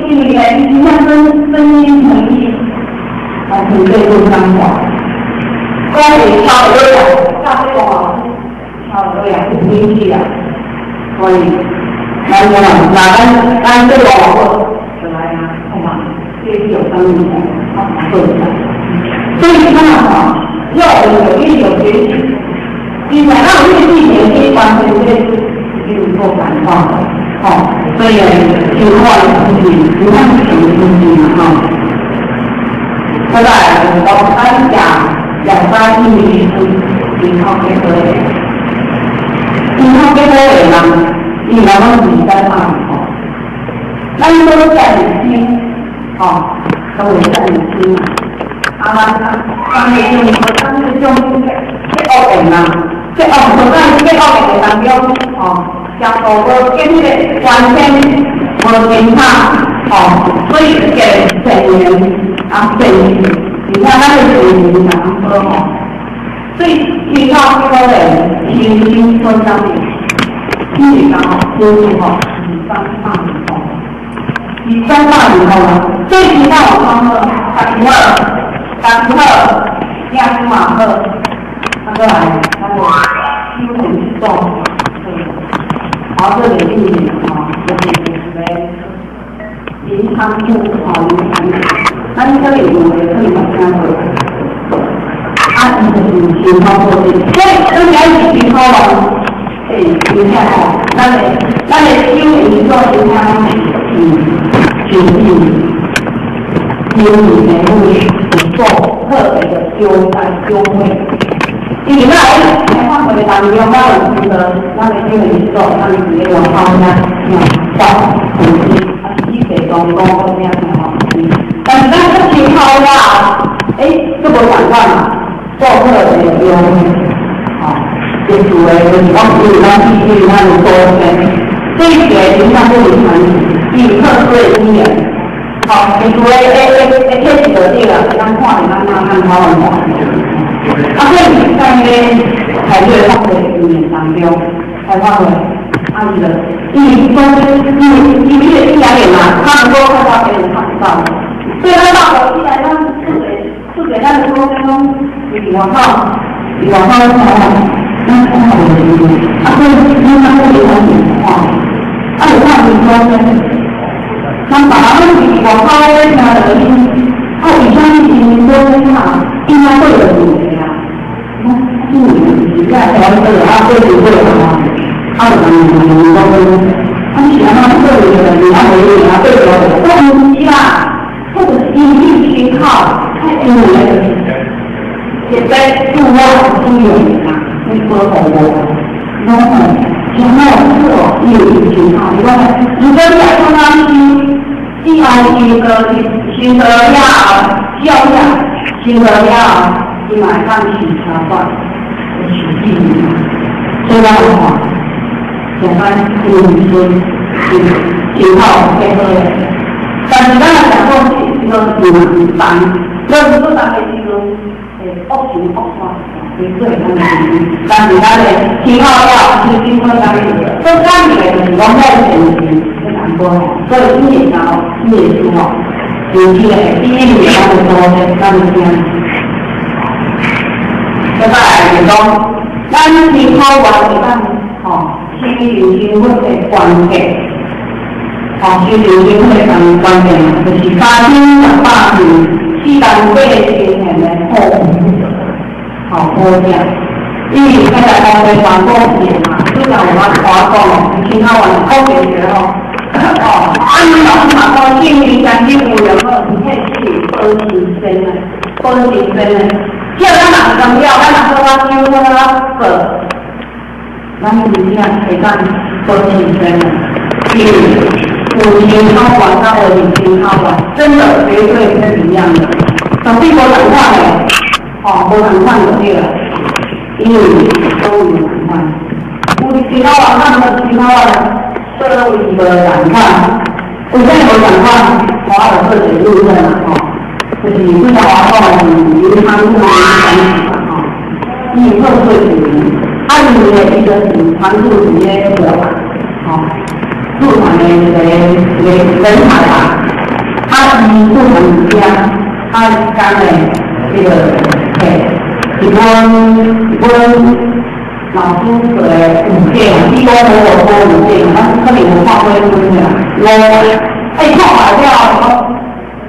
因為咧，伊真正真真心誠意，來團隊做工作。講會超會啊，教這個超會啊，不允許啊，所以，咱講啊，咱這個好就來啊，好嘛，這是有生命的，好做起來。所以你看吼，要有一有決心，你想讓這個地點可以完成這個已經夠感動了，吼，所以就看自己，不看什麼東西嘛，吼。再來，我咱講兩三一銀行結合的，銀行結合的人，伊來講是三百吼，咱都在年輕，吼，都會在年輕嘛。啊，咱咱的種，咱的種這惡緣啊，這惡咱這惡緣的當中，吼，相互無跟彼個完全無偏差，吼，所以結善緣啊善事，而且咱的善緣良好吼，所以其他這個人心心所相應，你是講吼，師父吼，二三百年吼，二三百年吼，所以其他有講好，家己好。家己好，囝孫嘛好，啊，閣來，咱個修行做，好，這個意義吼，就是一個銀行戶吼，銀行，咱這裡有的可能捌聽過，啊，伊就是心口做的，所以咱今日是心口人，欸，真正吼，咱的修行做真正是因为做特別的優待優惠，因為咱喺開放會當中，咱有知道，咱的修行做，咱是咧外口遐聽發投資，啊，是去地中講講啥吼。但是咱出心口了，欸，這無共款嘛，做特別的優惠，吼，就是的，就是講因為咱必須咱有祖先，這一個影響不遺傳，伊有特殊的語言。吼，伊除了會體是就對啦，咱看著咱哪看頭看。啊，所以在彼個開這個法會經驗當中，開法會，啊伊就，伊講伊伊彼個一兩眼嘛，他能夠看到別人看不到，所以咱大伙起來，咱出個咱的祖先攏佇外口，佇外口看，咱看無著，啊，所以你咱都會當看，啊，有看見祖先。咱別人攏是外口咧聽著因，啊，為啥物因祖先啊，應該對著問題啊？我因為是遮台灣對啊，對對對啊，啊有人問講，啊你是按怎對著的？啊無你啊對著的？我毋是啦，我就是因你心口，因為特別自我主用啊，去保護我，攏吼，像我做伊有心口，你講，如果你愛講咱是。以後修道修道了後，教了修道了後，伊嘛會當受懲罰，受治嘛。所以咱有看，像咱因為說心口結好咧，但是咱若食過是說是重，咱如果重的時陣，會惡行惡煞，會做咱的但是咱的心口了，修心好啥物，所以咱的就是講咱善行。所以你会吼，你会输吼，就是个第一名，咱就多咱就听。再来就講，咱心口完會當吼，心靈心佛的關鍵，吼，心靈心佛的關鍵，就是3018品四人八千年的好，好好者。因為現在講的傳播線嘛，就像我們華講，其他完好解決吼。哦，啊！你老嘛講，性命相信有兩個，唔配是保持生的，保持生的。叫咱人重要，咱人說我修我做，咱真正會當保持生的。因為有心口完，甲無心口完，真的絕對是一樣的。絕對無仝款的，哦，無仝款就對了。因為都有仝款，有心口完，甲無心口完。這個無仝款，為啥物無仝款？我就做一個論證啦，吼，就是拄才我講的是銀行戶的關係嘛，吼，伊做做是，啊，因為伊就是傳入一個模板，吼，入團的一個一個人才啦，啊，伊做物件，啊，讲咧，這個嘿，一本老師做的有假，你講無無有假，咱可能有看過一本啦。我，哎，看完了，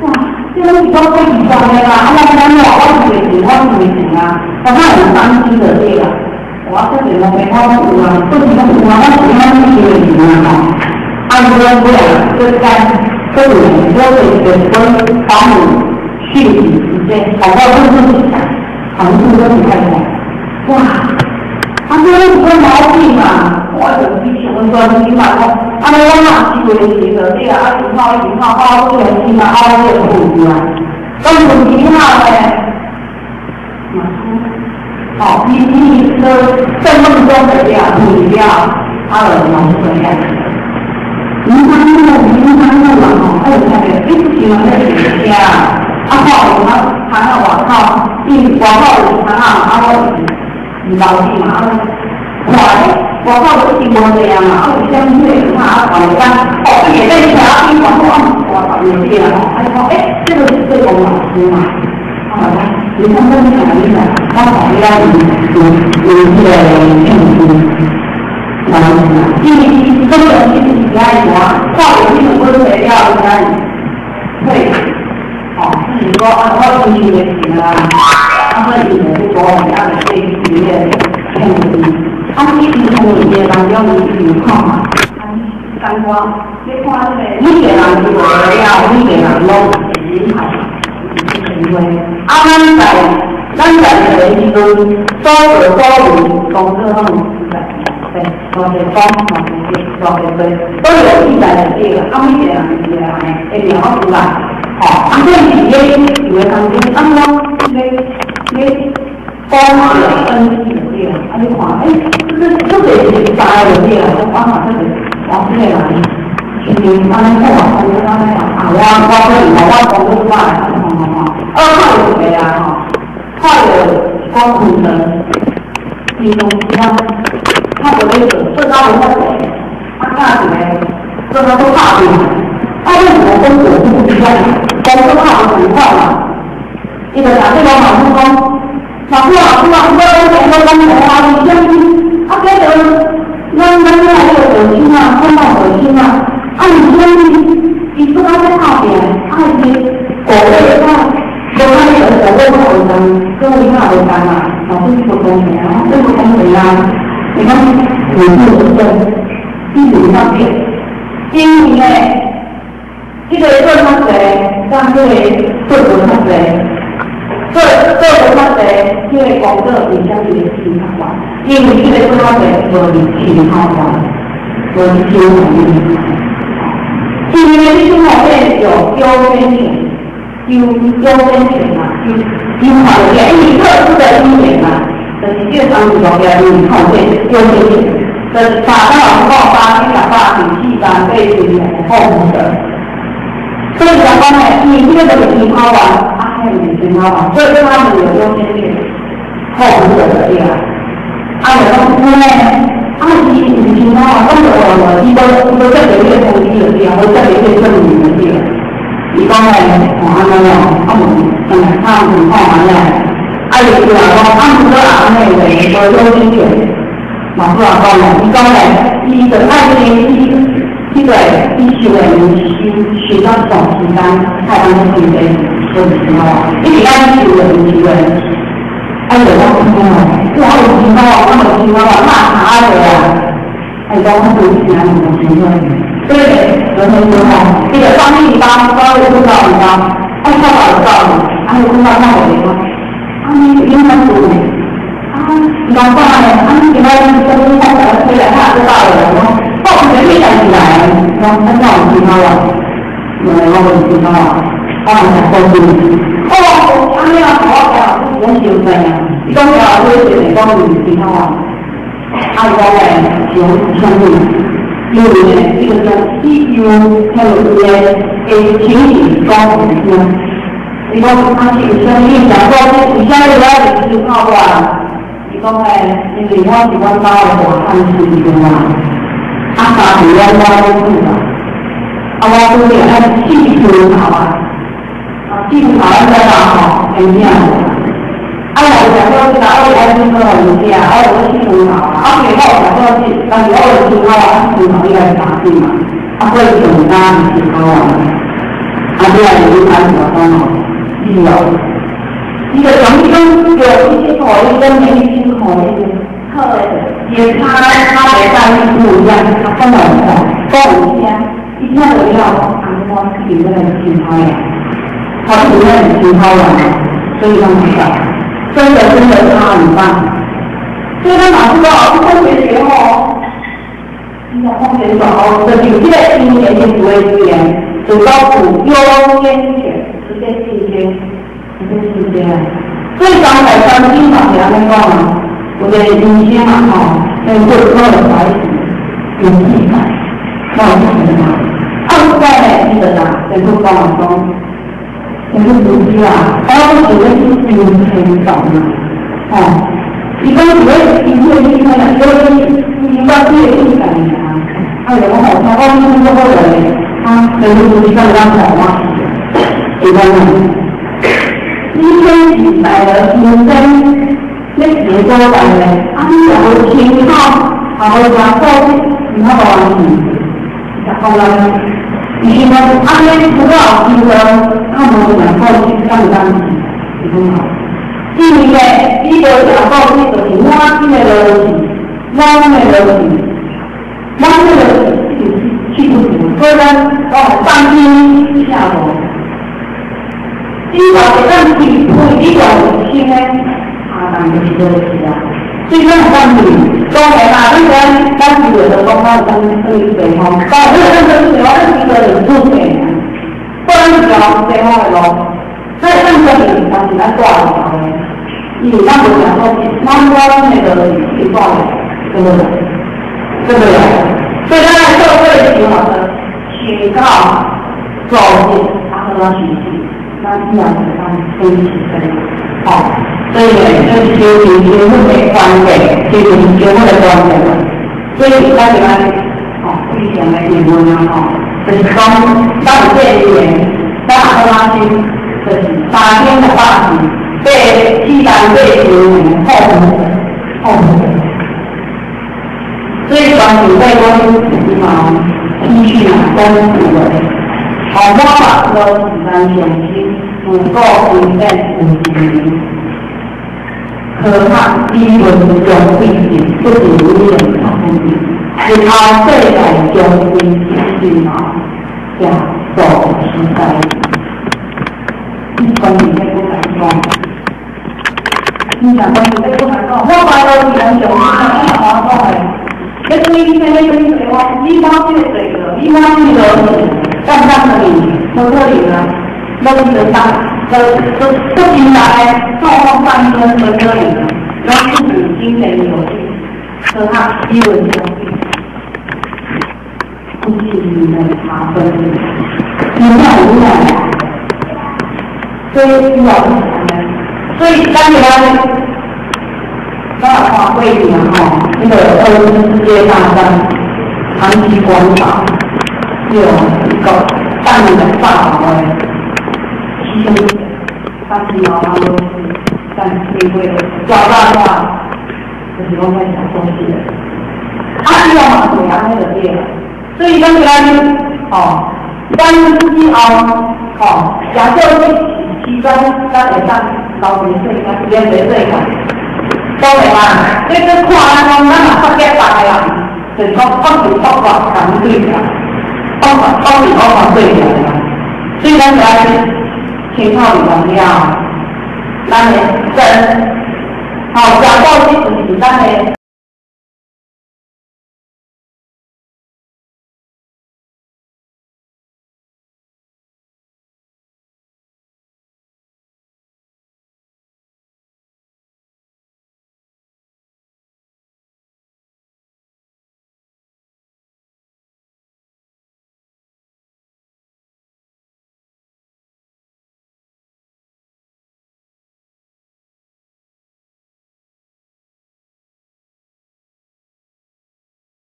哇，這攏是講過二十年啦，啊，咱咱我我是袂信，我是袂信啊，我哪會擔心就對啦。我這邊我沒我有啊，不是講有啊，我是講是袂信啊吼。啊，伊講尾啊，閣講，閣有閣有一本保姆訊息時間，好我都是想，好像都是看看，哇！啊，這攏是講毛病嘛，我就去想說，你嘛講，啊，我若是袂信就對啊，啊，一套一套，啊，我這起碼啊，我這困去啊，咁困去了咧，哦，你都在夢中的了，困了，啊，就腦子了。明山路，明山路啊，吼，啊，有聽著，你是想咧坐車，啊，看有啊，窗仔外口，伊外口有窗仔，啊，我是樓頂嘛，啊，看咧，外口就一定無濟啊嘛，啊，有啥物迄個啊，看咧講，哦，伊會在車邊看，我我十年對啊，吼，啊，伊講，欸，這個是做工老師嘛，啊，來，你講講你哪裡來？我講你來有這個興趣。因為這個東西是愛什麼？看到這種問題了，應該會，哦，自己說啊，我進去就行了，啊，所以就做啊，對這個興趣。啊，你從伊的當中，伊有看嘛？感覺你看這個每個人做了，每個人攏是人才，是因為啊，咱在這個時陣，所作所為，工作攏有記載，對，偌濟講，偌濟偌濟多，都有記載的對個，啊，每個人是安呢，會描出來，吼，啊，所以佇咧有的當中，啊，我咧咧講啊，分析就對啦，啊，你看，欸，這個是大的對啦，我嘛這個，我這個人，是按呢講啊，講按呢啊，我可能我講出來，吼吼吼，啊，看有一個啊，吼，看著講困的，平常時啊，較無咧做，做到無法度，啊，教一個做到都拍拼，啊，為什麼跟我不一樣？工作拍不同款嘛？伊就打這個老師講，老師老師啊，我講我講我啊，為啥物？啊，這個咱咱遐個手機啊，看到手機啊，啊，為啥物？伊做到咧拍拼，啊，伊狗尾啊，無咱個狗尾較無同，各位較無同啊，老師不公平啊，這不公平啊！你講五不正，一無方便，因為呢，這個做較濟，咱這個做無較濟，做做無較濟，這個工作為啥物會錢較懸？因為這個做較濟無佇錢較懸，無佇錢內面。因為你現在有優先權，優先權嘛，優優看著，因為特殊的因緣嘛，就是這個當時國家因為看見優先權，就是把那老師講八天八第四班被選為候補者，所以講講呢，因為這個就是錢較懸，啊，遐毋是錢較懸，所以他們有優先權，候補者的對啊，啊，就講呢，啊，伊毋是錢較懸，講著話伊無接到彼個通知就對啊，無接到彼個證明就對啊。伊講咧，哦，按呢哦，啊無，嗯，啊毋看按呢，啊伊就話講，啊毋過按呢個無優先權，老師也講咧，伊講咧，伊就愛先去這個伊受的受受到長時間，才當做準備，做時候，伊是愛受的受的，啊伊就講，哦，我有錢哦，我有錢哦，那查者啊，啊伊講我有錢無錢哦，所以昨天說吼，這個方立方，方立不告你方，啊，他老告你，啊，你不告那我沒關。啊，你應該做呢？啊，老爸呢？啊，你今仔日講你講來，回來他就到了，我講，我唔你家己來，講啊，那有錢啊？我無錢啊，我唔係講真。哦，按呢啊，我講我想病啊，伊講了後，我就講有錢啊。啊，伊講咧，想相信。因為呢，這個叫西遊，還有一個情景講什麼？伊講啊是為啥物？伊講為啥物我會思考我？伊講咧，因為我是阮兜的大漢孫子嘛，啊三是阮老母啊，啊我拄著愛四處頭啊。咱知道吼，会影。啊，若有食素食，我是愛煮好予伊食，啊，有咧洗床頭啊，啊，譬如我有食素食，但是我有洗頭啊，洗床頭伊來打水嘛，啊，所以上加是洗頭啊，啊，你來你愛怎講吼？你哦，伊就講伊講叫伊去看伊講免去看伊，好的，伊的差差別待遇不一樣，啊，講來看，講有聽，伊聽著了後，啊，我一定要來洗頭呀，好，一定要來洗頭啊，所以講啥？真的真的差很大，所以咱老師講，你講學學吼，你講風險小，就是這個因緣的不會變，就講有優先權，直接進階，直接進階啊。所以剛才三經嘛是按呢講啊，有個醫生嘛吼，那個做的白有記載，那有記載嘛？啊，有在呢，你就啥？政府講啊講。政府组织啊，我講是咧去修天道嘛，吼，伊講是咧醫生醫生啊，所以伊捌這個世界爾，啊，就講吼，聽講醫生做好咧，啊，政府組織敢會當互我去，是講啊，醫生是來了醫生，咧一個所在咧，啊，你若無清口，也無食素食，毋好互人去，食講咱。伊講按呢除了醫生，啊無食素食，敢會當去？是講吼，因為咧，你無食素食，就是滿身的落去，滿身的落去，滿身的落去，就是去不去。所以咱講當天下無，你若會當去配你偌有心的，下當就是落去啊。所以咱會當去，當然啦，你講咱是為了講咱當去地方，但係你咱去地方，咱是為了做地啊，不然是條地方的路。所以咱這裡但是咱住佇頭的，因為咱無食素食，咱我那個是住的，對不對？對不對？所以咱來做這個時候，請教做事，啊，好啊，學習，咱以後就當分析分，吼。所以呢，這是修行修福的關鍵，修行修福的關鍵。所以咱就按呢，吼，非常的疑問啊，吼，就是講，咱有這個緣，咱也好啊心，就是三天六百次，八四單八十年，好好。所以關鍵在講，伊嘛資訊啊，講有的，吼，我法都是咱上心，自古經典有一名。科學理論將規定，不是理論查分別。日後世界將歸一嘛，食素時代。你關鍵在講來講，你若關鍵在講來講，我擺落去咱上，我講的，你對你聽，你對你我，你滿這個罪過，你滿這個敢當可能？無可能啊！攏是當，都都都真大的，創三根無可能。咱是精神有力，科學理論相比，不是能查分，真正有影，所以需要是啥呢？所以咱就咱，咱來看過去啊吼，那個二次世界大戰，長崎廣島，有一個彈的炸的，犧牲三十老人都是。但是會抓大話，就是講在食素食的。啊，以後嘛是按呢就對了。所以咱今日，吼，咱以後，吼，食素食時間，咱會當留佇世間，連佇世間。當然啦，你去看咱講，咱若發覺別個人，就是講惡是惡法共對啦，惡法惡是惡法對來啦。所以咱就愛清楚佇了，咱的真，吼，食素食就是咱的。